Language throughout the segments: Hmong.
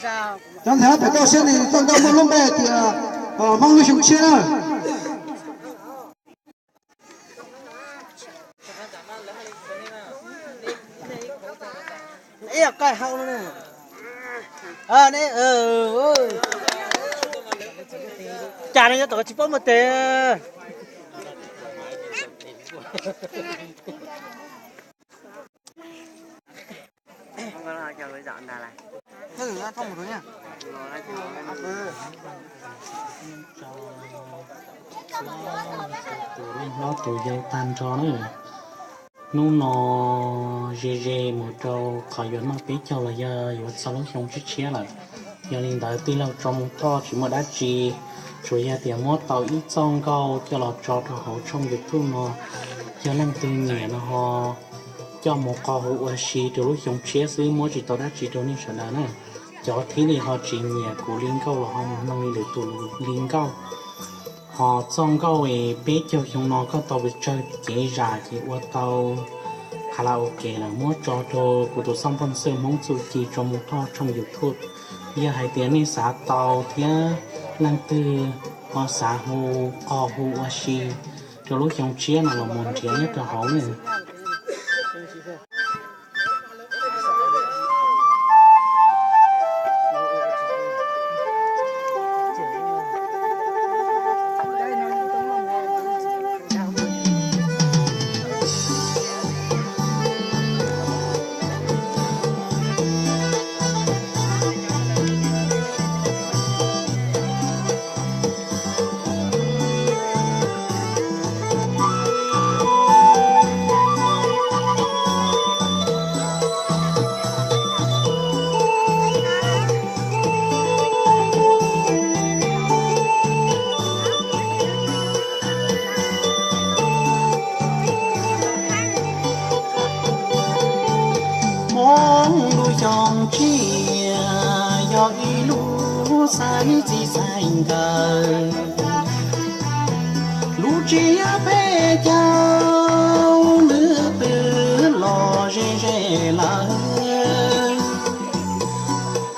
Cov ntxhais pem toj siab nws txoj nkauj muaj lub npe tias Hmoob lub xyoo tshiab na. Cas no nyob tom tsis paub muaj tes. Tus hlob tus yau tag nrho na. Hnub no ze ze mus rau qhov yuav noj peb caug los yog yuav txog lub xyoo tshiab tshiab lawm. Yog li ntawd tij laug Tso Moo Thoj tsis muaj dab tsi, tsuas yog tias muab tau ib txoj nkauj coj los tso rau hauv tshooj YouTube no. Yog leej twg nyiam no ho coj mus qo hu ua si rau lub xyoo tshiab xwb, muab tsis tau dab tsi rau nej sawv daws na. Cov thib li ho tsis nyiam kuv li nkauj los ho mus mloog li lwm tus li nkauj. Ho txoj nkauj es peb caug xyoo no koj tau pes tsawg kev zam ces ua tau karaoke lawm, muab tso rau kuv tus xab npoj xwb Hmoob Txuj Ci Tso Moo Thoj tshooj YouTube. Yog hais tias nej xav tau thiab leej twg ho xav hu, qo hu ua si rau lub xyoo tshiab no los mus nrhiav nyob rau hauv na. Hmoob lub xyoo tshiab yog ib lub xaim txij xaim nkawm, lub tsiab peb caug nws twb los ze ze lawm.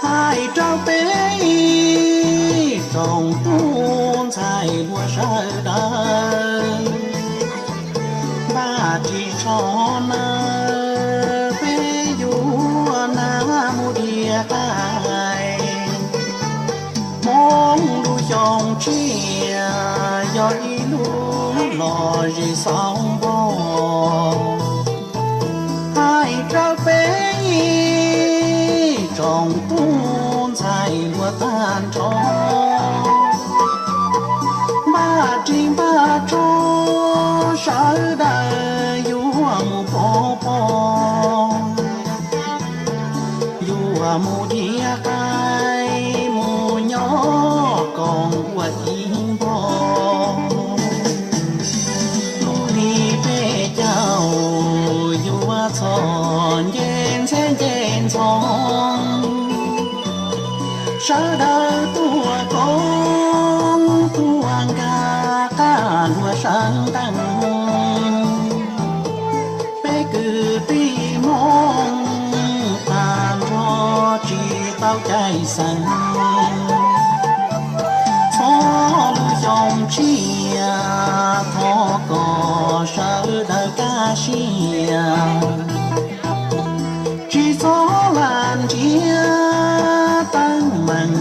Hais rau peb ib tsoom tub ntxhais hluas sawv daws, npaj ris tsho nawb, peb yuav nab mus diav qaib. Hmoob lub xyoo tshiab yog ib lub los ze xauv npog, hais rau peb ib tsoom tub ntxhais hluas tag nrho, npaj ris npaj tsho sawv daws yuav mus pov pob, yuav mus diav qaib mus nyob koom ua ib npog. Lub hli peb caug yuav txhos nce ntxheb nce ntxhov, sawv daws tuaj koob tuaj nkag qab luag sawv ntees. Peb kwv tij Hmoob tag nrho tsis tau cai xeem, txhob lub xyoo tshiab thov kom sawv daws kaj siab, tsis txhob lam nrhiav teeb meem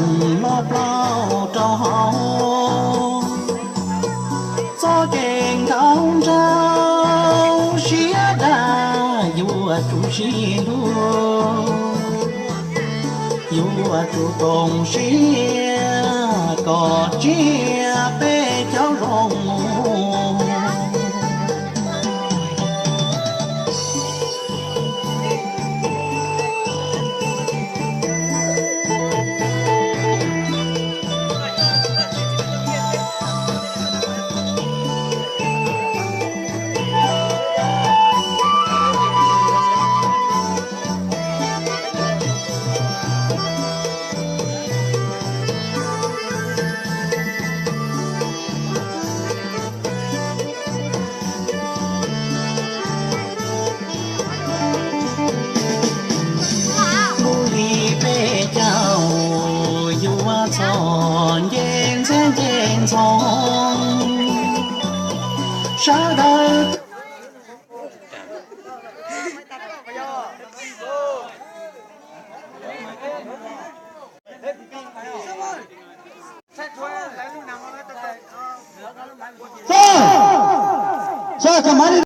loj plaub rau hauv. Txoj kev nkauj nraug siab dag yuav tsum sib hlub, yuav tsum koom siab kom tsiab peb caug zoo mus. sawv daws. Txog, txog kom mam li